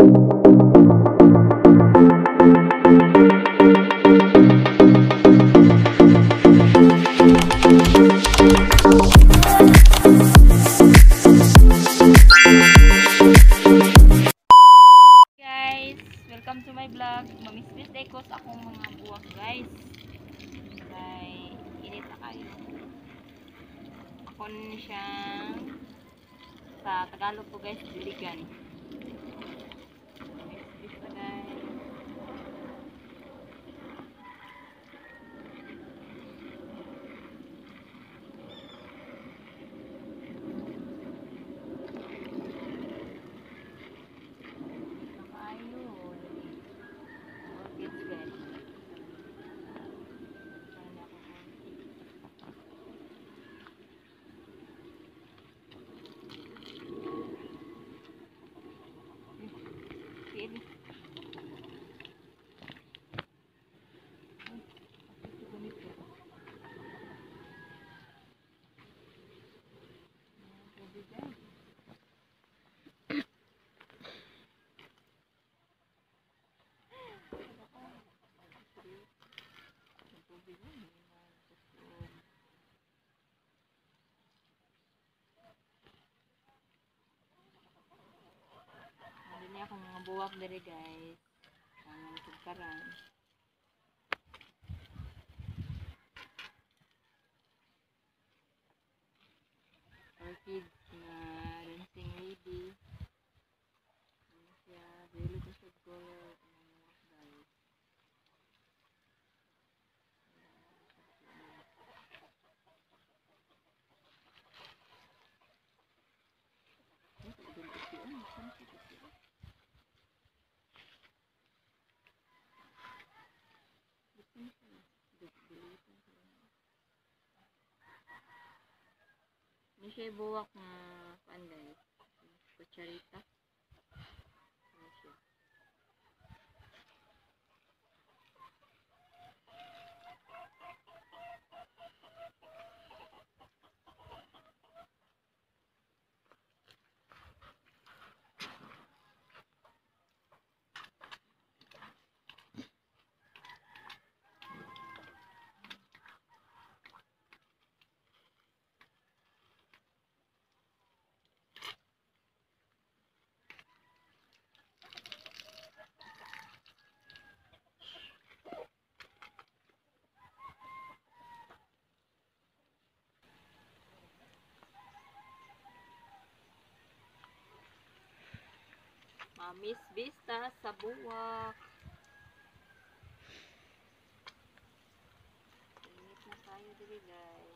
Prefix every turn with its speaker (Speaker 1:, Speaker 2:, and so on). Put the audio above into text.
Speaker 1: Guys, welcome to my vlog. Mamismis day ko sa akong mga buwak, guys. Kay init na kayo. Ako ni siyang sa Tagalog po, guys, diligan. Mamismis na, guys. Akong mga buwak diri, guys. Ang tugkaran. Orchids na dancing lady. Ano siya? Dili ko siya color ang buwak, guys. Ini siya buwak nga kuan, guys. Kutsarita. Ano siya? Miss Vista sa buwak. Init na tayo diri, guys.